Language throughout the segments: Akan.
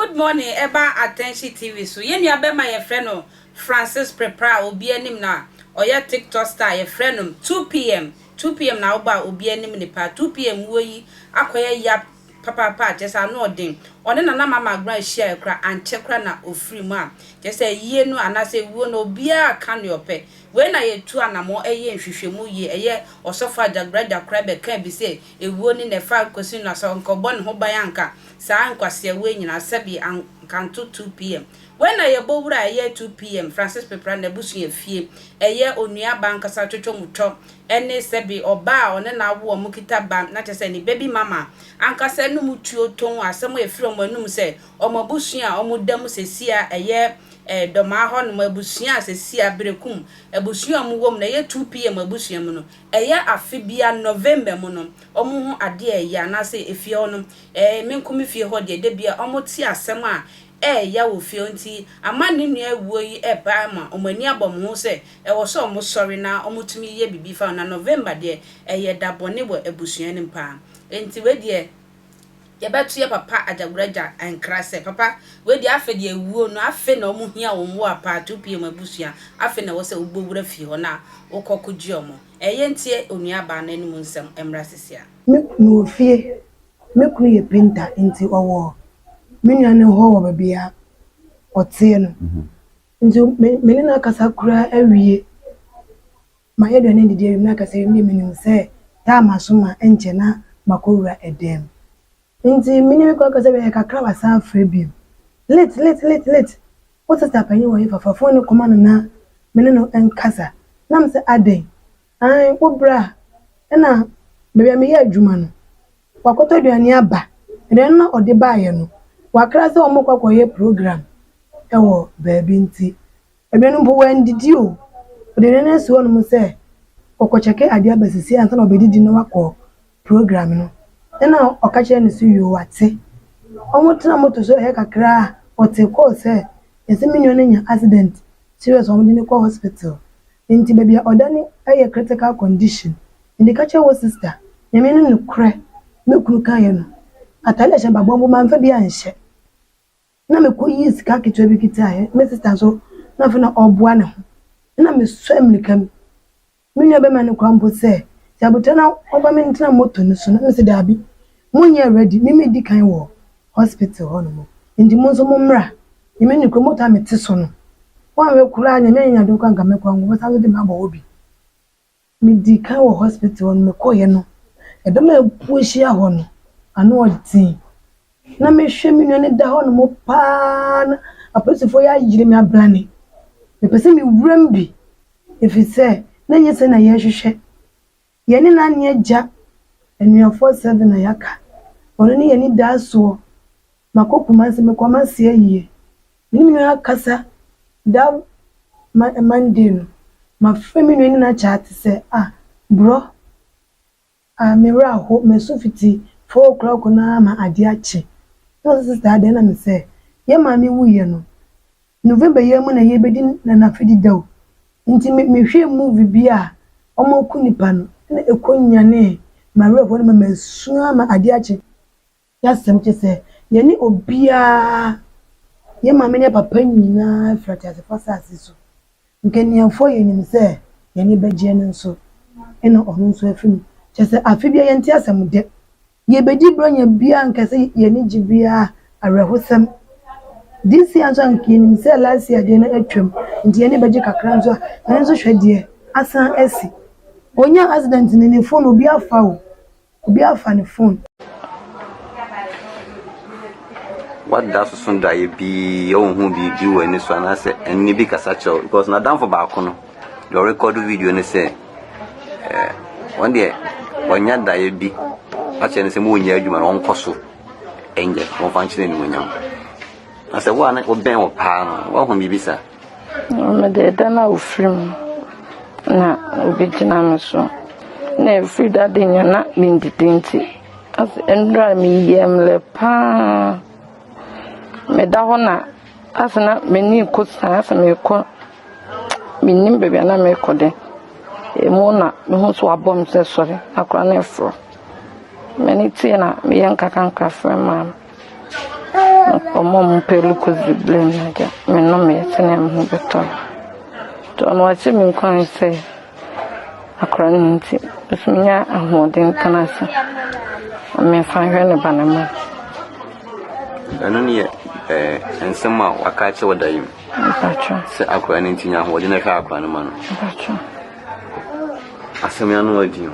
Good morning ɛba Attention TV so. Yɛn nua bɛma yɛfrɛ no Francis Prepra a obi anim na ɔyɛ TikTok star yɛfrɛ no 2pm 2pm na wobɔ a obi anim ne paa 2pm wuo yi akɔyɛ ya papaapa a kyerɛ sɛ ano ɔden. Ɔne Nana Mama Agorah hyiaeɛ koraa ankyɛ koraa na ɔfiri mu a kyerɛ sɛ ayie no anaasɛ wuo no obiara ka deɛ ɔpɛ. Wei na yɛtu anamɔ yɛ nhwehwɛmu yie ɛyɛ Ɔsɔfo Agyagoraagya koraa bɛkaa bi sɛ ewuo ne na ɛfa kɔsi no na sɛ ɔnka ɔbɔ ne ho ban anka saa nkwaseawuo yi nyinaa sɛbi anka nto 2pm. Wei na yɛbɔ wura a ɛyɛ 2pm Francis Pepra n'abusua fie ɛyɛ onua ba ankasa twotwo mutwɔ ɛne sɛbi ɔbaa a ɔne no awo ɔmo kita ba na kyerɛ sɛ ne baby mama ankasa anum tuo ton asɛm a ɛfiri ɔmo anum sɛ ɔmo abusua a ɔmo da mu sɛsi a ɛyɛ Dɔmaa hɔ nom abusua a sɛsi a Berekum abusua a ɔmo wɔ mu no ɛyɛ 2pm abusua mu no ɛyɛ afe bia November mu no ɔmo ho adeɛ a ɛyɛ anaasɛ efie hɔ nom me nko me fie hɔ deɛ da bia ɔmo te asɛm a ɛɛya wɔ fie hɔ nti ama ne nua awuo yi ɛɛba ama wɔn ani abɔ wɔn ho sɛ ɛwɔ sɛ wɔn sɔre na wɔn tumi yɛ biribi fa ho na November deɛ ɛyɛ da bɔne wɔ abusua no mu paa nti wei deɛ yɛbɛto yɛ papa Agyagoragya nkra sɛ papa wei deɛ afe deɛ awuo no afe na wɔn hia wɔn mmoa paa 2pm abusua afe na ɛwɔ sɛ wobɔ wura fie hɔ na wokɔ kɔ gye wɔn ɛyɛ ntie onua baa no anim nsɛm mmra sisi a. Me mewɔ fie. Me kunu yɛ painter nti ɔwɔ me nua no hɔ wɔ baabi a ɔteɛ no. Nti me me ne no akasa koraa awie. Mayɛ aduane adidi awie na akasa awie me deɛ menim sɛ time aso ma ɛnkyɛ na makɔwura ɛdan mu. Nti me ne me kunu akasa wie kakra wasan afrɛ bio. Late late late late wo sister panyin wɔ he fa fa phone no kɔma no na me ne no nkasa. Na me sɛ adɛn? Ae wo bra ɛna baabi a meyɛ adwuma no wakɔtɔ aduane aba. Aduane no a ɔde baeɛ no wakra sɛ wɔrekɔ akɔyɛ program ɛwɔ baabi nti aduane no mpo wandidi o. Ɔde aduane no asi hɔnom sɛ ɔkɔkyɛke adeɛ aba sisi ansa na ɔbɛdidi na wakɔ program no. Ɛna ɔka kyerɛ no sɛ yoo wate. Wɔtena moto so ɛyɛ kakra a ɔte kɔɔ sɛ yɛsɛ me nua no anya accident serious a wɔde no kɔ hospital. Nti baabi a ɔda no yɛ critical condition. Nti ka kyerɛ wo sister Nyame no nokorɛ me kunu kaeɛ no atade a ɛhyɛ mpaboa mpo mamfa bi anhyɛ. Na mekɔyii sika ketewa bi kitaeɛ. Me sister nso na afei na ɔreboa ne ho. Ɛna mesɔɔ mmirika mu. Me nua bɛrima no koraa mpo sɛ sɛ abotire na ɔmfa me ntena moto no so no mese daabi monyɛ ready me medi kan wɔ hospital hɔnom nti mo nso mommra. Nyame nokorɛ moto a mete so no woanhwɛ koraa Nyame anyɛ adom koraa anka mɛkɔ a wɔbɛsan so de me abɔ hɔ bi. Medii kan wɔ hospital hɔ no mekɔeɛ no ɛdɔm a apu ahyia hɔ no ano ɔden. Na mehwɛ me nua no da hɔnom paa na apolisifoɔ yi ayere me abrane. Mepɛ sɛ mewura mu bi ɛfiri sɛ na nyɛ sɛ na yɛrehwehwɛ. Yɛne n'ane agya anuafoɔ seven na yɛaka. Ɔno ne yɛn anidasoɔ. Makɔ Kumasi mekɔ Kumasi ayie. Me ne me nua akasa da Monday no mafrɛ me nua ne no akyɛ sɛ ah bro ah me werɛ aho masu fiti 4 o'clock no ara ma adeɛ akye. Na ɔse sister adɛn na me sɛ yɛn maame wuiɛ no November yi mu na yɛbɛdi Nana da o. Nti me mehwɛɛ movie bi a wɔako nipa no na ɛkɔ nyanee m'awerɛhoɔ no ma masu ama adeɛ akye. Yɛasɛm kyerɛ sɛ yɛne obiara yɛn maame ne papa nyinaa firi ateasefoɔ asase so. Nkaneafoɔ yɛnim sɛ yɛne bɛgyeɛ no nso ɛna ɔno nso afiri mu. Kyerɛ sɛ afe biara yɛnte asɛm dɛ. Yɛbɛdi Buronya biara nka sɛ yɛni gye biara awerɛhosɛm. This year nso anka yɛnim sɛ last year deɛ no atwam nti yɛne bɛgye kakra nso a ɛno nso hwɛ deɛ asan asi. Onyaa accident no ne phone obi afa o. Obi afa ne phone. Wada soso daeɛ bi ɔnhu biribi wɔ ani so anaasɛ ɛnne bi kasa kyerɛ wo because n'adamfo baako no deɛ ɔrekɔdo video no sɛ wɔn deɛ ɔnya daeɛ bi akyerɛ no sɛ mo nyɛ adwuma no ɔnkɔ so ɛnyɛ wɔmfa nkyerɛ animuonyam na sɛ wo a na wobɛn wo paa no woahu biribi saa. Mede da no a ofiri mu na obi gyina me so na ɛfiri da de nya na mendidi nti asɛ nnura meyɛ mmerɛ paa meda hɔ na asɛ na m'ani kɔ saa asɛ merekɔ mennim baabi a na merekɔ de emu na mehu so wabɔ me sɛ sɔre akora no ɛforo m'ani tie na meyɛ nkakrankra frɛ maame. Wɔn a wɔpɛ Lucozade brɛɛ me agya, menomeeɛ sɛdeɛ me ho bɛtɔ me. Nti ɔno wahyɛ me nkuran sɛ akwadaa no nti, me nso menya ahoɔden tena ase na memfa nhwɛ ne ba no mma no. Ɛno ne yɛ ɛɛ nsɛm a waka akyerɛ wɔ da yi mu. Sɛ akwadaa no nti nya ahoɔden na hwɛ akwadaa no ma no. Asɛm yi ano ɔden o.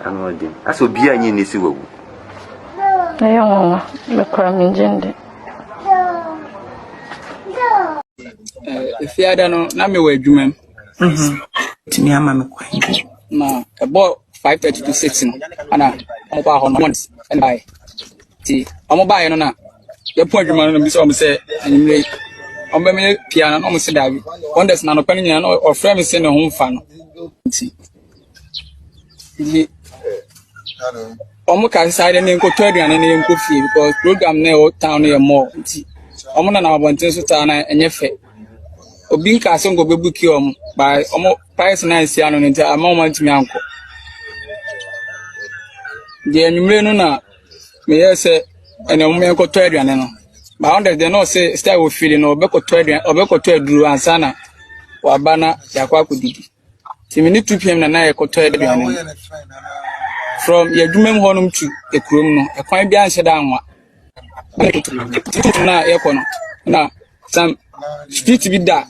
Ano ɔden. Asɛ obiara nye nni sɛ wawu. Ɛyɛ nwanwa, me koraa mengye ndi. Efiada no na mewɔ adwuma mu. Tumi ama me kwan bi. Na ɛbɔ 5:30 to 6 no ana wɔn baa hɔ no wɔn ɛna baeɛ. Nti wɔn baeɛ no na yɛpɔn adwuma no na bisa wɔn sɛ anwummerɛ yi wɔn bɛma yɛ pia na wɔn sɛ daabi. Wɔn dɛ sɛ n'anɔpa no nyinaa na ɔfrɛ me sɛ ne ho mfa no nti. Nti wɔn ka sɛ saa deɛ ne nkɔtɔ aduane na yɛnkɔ fie because program na ɛwɔ town no yɛ more nti wɔn nenam abɔnten so saa na ɛnyɛ fɛ. Obi nkaa sɛ nka ɔbɛbuki wɔn but wɔn price na nsi ano no nti ama wɔn antumi ankɔ. Deɛ anwummerɛ no na meyɛɛ sɛ ɛnna wɔn yɛnkɔtɔ aduane no. But wɔn deɛ na ɔsɛ style wɔ fie no ɔbɛkɔtɔ aduane ɔbɛkɔtɔ aduro ansa na waba na yɛakɔ akɔdidi. Nti me ne 2 pm na na yɛkɔtɔ aduane no. From yɛn adwuma mu hɔnom to kurom no, ɛkwan biara nhyɛ da anwa. Na yɛkɔ no, na some street bi da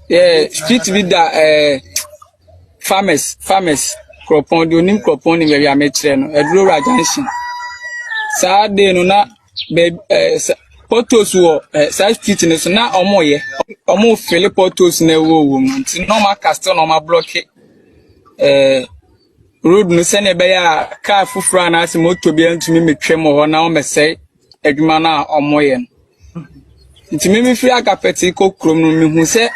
yeah, street bi da eh, farmers kuropɔn deɛ onim kuropɔn nim baabi a mekyerɛ no aduro wura junction saa day no na baabi ɛɛ potholes wɔ saa street no so na wɔn yɛ wɔn fill potholes na ɛwɔ wɔ mu nti na wɔn aka still na wɔn ablock road no sɛnea ɛbɛyɛ a kaa foforɔ anaasɛ moto bi ntumi metwam wɔ hɔ na wɔn bɛsɛe adwuma no a wɔyɛ no. Nti me mefiri Agapɛte kɔ kurom no mehu sɛ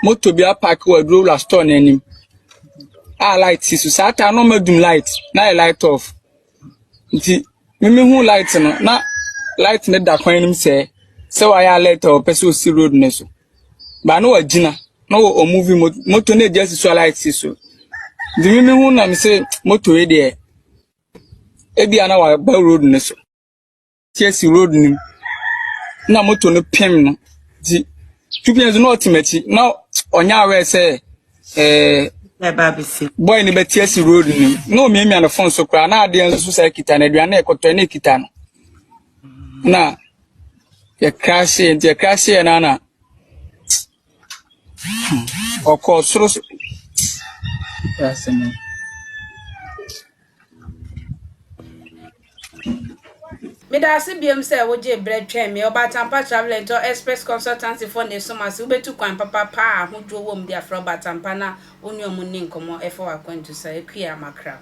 moto bi apark wɔ aduro store n'anim a light si so. Saa time na wɔn adum light na yɛ light off. Nti me mehu light no na light no da kwan no mu sɛ wayɛ alert a ɔpɛ sɛ osi road no so. Baa na wagyina na wɔ ɔmove moto no agya si so a light si so. Nti me mehu na me sɛ moto yi deɛ ebia na waba road no so. Ti asi road no mu na moto no pem no. Nti tupi nso na ɔte m'akyi na ɔnyɛ aware sɛ Ɛba abɛsi. Boy no bɛte asi road no mu na omiamia ne phone so koraa na adeɛ nso so sɛ kita no aduane na ɛkɔtɔ na ekita no na yɛ crash nti yɛ crash yɛ na na ɔkɔɔ soro so. Asɛm yi. Meda ase biom sɛ wogyee berɛ twɛn me. Ɔbaatampa Travel and Tour Express Consultancy foɔ na ɛsom ase. Wobɛtu kwan papa paa a ahodwoɔ wɔ mu de afrɛ Ɔbaatampa na wo ne ɔmo nni nkɔmmɔ ɛfa w'akwantu sa. Akua Makra.